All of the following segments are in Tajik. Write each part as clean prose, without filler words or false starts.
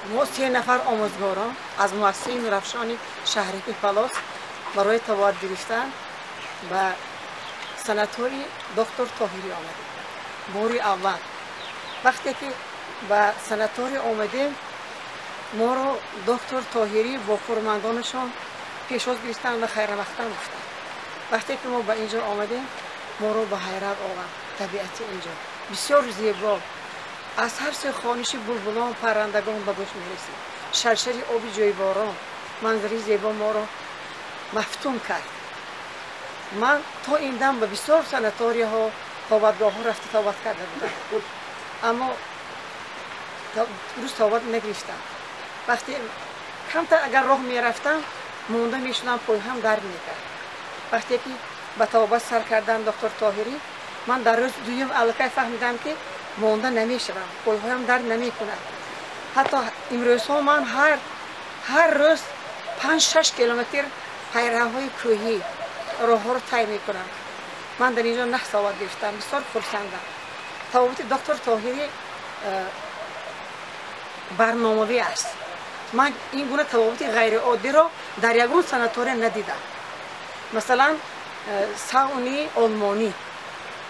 Мо 3 нафар омӯзгорон аз муассисаи Нурафшони шаҳраки Палос барои табобат гирифтан ба санатории доктор Тоҳирӣ омадем. Бори аввал вақте ки ба санаторӣ омадем, моро доктор Тоҳирӣ бо кормандонашон пешвоз гирифтанд ва хайрамақтам гуфтанд. Вақте ки мо ба ин ҷо омадем, моро ба ҳайрат овард табиати ин ҷо бисёр зебо. Аз ҳар сӯи хониши булбулон, паррандагон ба гӯш мерасид. Шаршари оби ҷӯйборон, манзараи зебо моро мафтун кард. Ман то ин дам ба бисёр санаторияҳо, табобатгоҳҳо рафта табобат карда будам, аммо рӯз табобат нагирифтам. Вақте камтар агар роҳ мерафтам, монда мешудам, пойҳам дард мекард. Вақте ки ба табобат сар кардам доктор Тоҳирӣ, ман дар рӯзи дуюм аллакай фаҳмидам, ки монда намешавам, пойҳоям дард намекунад. Ҳатто имрӯзҳо ман ҳар рӯз 5-6 километр пайравҳои кӯҳӣ роҳҳоро тай мекунам. Ман дар ин ҷо 9 табобат гирифтам, бисёр хурсандам. Табобати доктор Тоҳирӣ барномавӣ аст. Ман ин гуна табобати ғайриоддиро дар ягон санатория надидам. Масалан, сауни олмонӣ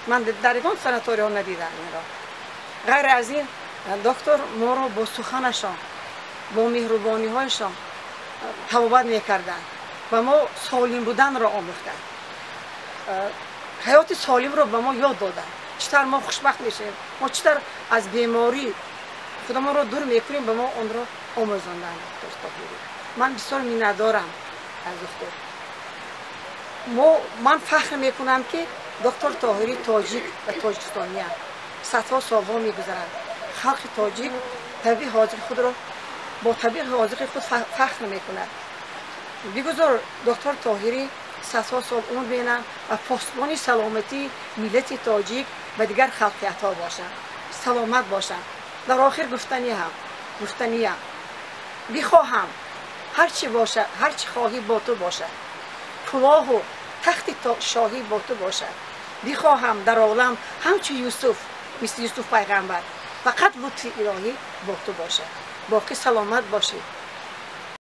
ман дар ягон санаторияҳо надидам инро. Ғайр аз ин, доктор моро бо суханашон, бо меҳрубониҳояшон табобат мекарданд ва мо солим буданро омӯхтанд. Ҳаёти солимро ба мо ёд доданд. Чӣ тавр мо хушбахт мешавем, мо чӣ тавр аз беморӣ худамонро дур мекунем, ба мо онро омӯзонданд доктор Тоҳирӣ. Ман бисёр миннатдорам аз доктор. Ман фахр мекунам, ки доктор Тоҳирӣ тоҷик ва тоҷикистониям. Садҳо солҳо мегузаранд, халқи тоҷик табии ҳозири худро бо табии ҳозири худ фахр мекунад. Бигузор доктор Тоҳирӣ садҳо сол умр бинанд ва посбони саломатии миллати тоҷик ва дигар халқиятҳо бошанд, саломат бошанд. Дар охир гуфтаниям, бихоҳам ҳарчи бошад, ҳарчи хоҳӣ бо ту бошад, кулоҳу тахти шоҳӣ бо ту бошад. Бихоҳам дар олам ҳамчу Юсуф, мисли Юсуф пайғамбар, фақат лутфи илоҳӣ бо ту бошад. Боқӣ саломат бошед.